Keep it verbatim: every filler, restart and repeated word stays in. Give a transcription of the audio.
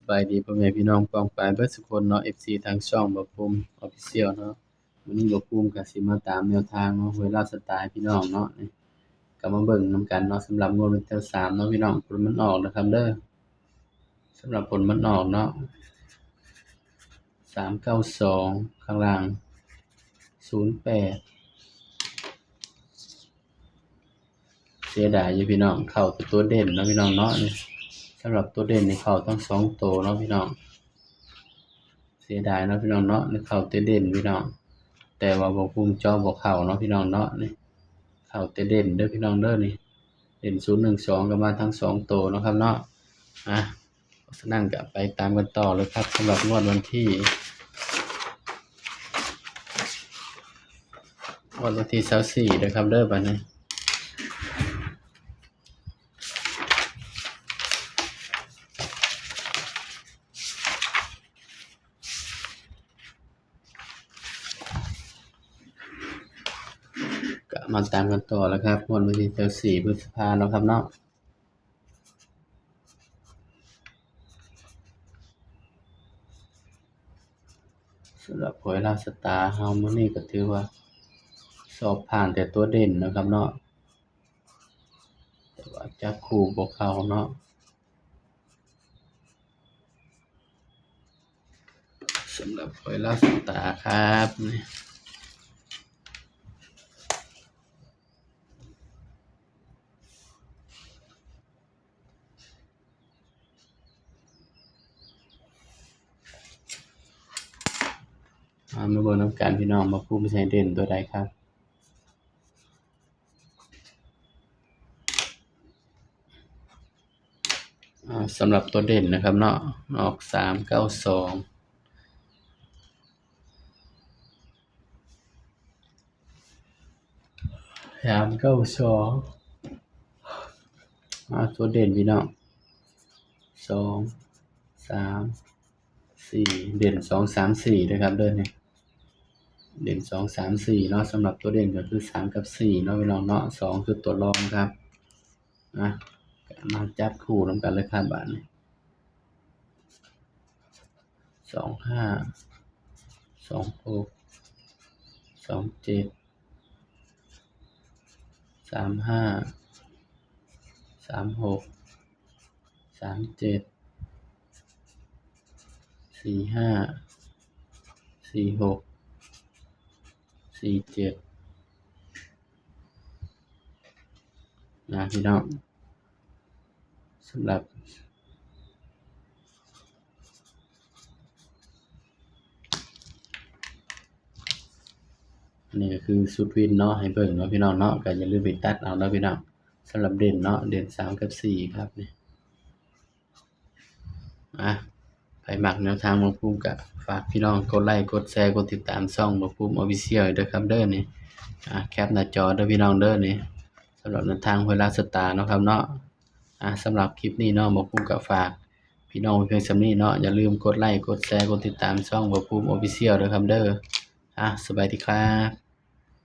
บายดีพ่อแม่พี่น้องป้องปายเบิดสุคนเนาะ เอฟซี ทางช่องบ่าวภูมิ Official เนาะ มื้อนี้บ่าวภูมิก็สิมาตามแนวทางเนาะ หวยลาวสตาร์ให้พี่น้องเนาะ นี่ ก็มาเบิ่งนำกันเนาะ สำหรับงวดวันที่สามเนาะพี่น้อง ผลมันออกนะครับเด้อ สำหรับผลมันออกเนาะ สามเก้าสอง ข้างล่าง ศูนย์แปด เสียดายอยู่พี่น้อง เข้าแต่ตัวเด่นเนาะพี่น้องเนาะ นี่ สำหรับตัวเด่นนี่เข้าทั้งสองตัวเนาะพี่น้อง เสียดายเนาะพี่น้องเนาะ นี่เข้าแต่เด่นพี่น้อง แต่ว่าบ่าวภูมิเจาะบ่เข้าเนาะพี่น้องเนาะ นี่ เข้าแต่เด่นเด้อพี่น้องเด้อ นี่ เด่นศูนย์หนึ่งสองก็มาทั้งสองตัวเนาะครับเนาะ อ่ะ ฉะนั้นก็ไปตามกันต่อเลยครับ สำหรับงวดวันที่ งวดวันที่ยี่สิบสี่เด้อครับเด้อ บัดนี้ ก็มาตามกันต่อแล้วครับ งวดวันที่ยี่สิบสี่พฤษภาเนาะครับเนาะ สำหรับหวยลาวสตาร์เฮามื้อนี้ก็ถือว่าสอบผ่านแต่ตัวเด่นนะครับเนาะ แต่ว่าจับคู่บ่เข้าเนาะ สำหรับหวยลาวสตาร์ครับ นี่ อ่า มาเบิ่งนำกันพี่น้อง ว่าบ่าวภูมิสิให้เด่นตัวใดครับ อ่า สำหรับตัวเด่นนะครับเนาะ ออกสามเก้าสอง สามเก้าสอง อ่า ตัวเด่นพี่น้อง สอง สาม สี่ เด่นสอง สาม สี่นะครับเด้อ นี่ เด่นสอง สาม สี่เนาะ สำหรับตัวเด่นก็คือสามกับสี่เนาะพี่น้องเนาะ สองคือตัวรองครับ นะ ก็มาจับคู่นำกันเลยครับ บาดนี้ สองห้า สองหก สองเจ็ด สามห้า สามหก สามเจ็ด สี่ห้า สี่หก สี่เจ็ด นะพี่น้อง สำหรับ อันนี้ก็คือชุดวินเนาะ ให้เบิ่งเนาะพี่น้องเนาะ ก็อย่าลืมไปตัดเอาเนาะพี่น้อง สำหรับเด่นเนาะ เด่นสามกับสี่ครับ นี่ อ่ะ ไผมักแนวทางบ่าวภูมิก็ฝากพี่น้องกดไลค์ กดแชร์ กดติดตามช่องบ่าวภูมิ Official เด้อครับเด้อ นี่ อ่ะ แคปหน้าจอเด้อพี่น้องเด้อ นี่ สำหรับแนวทางหวยลาวสตาร์เนาะครับเนาะ อ่ะ สำหรับคลิปนี้เนาะ บ่าวภูมิก็ฝากพี่น้องไว้เพียงส่ำนี้เนาะ อย่าลืมกดไลค์ กดแชร์ กดติดตามช่องบ่าวภูมิ Official เด้อครับเด้อ อ่ะ สบายดีครับ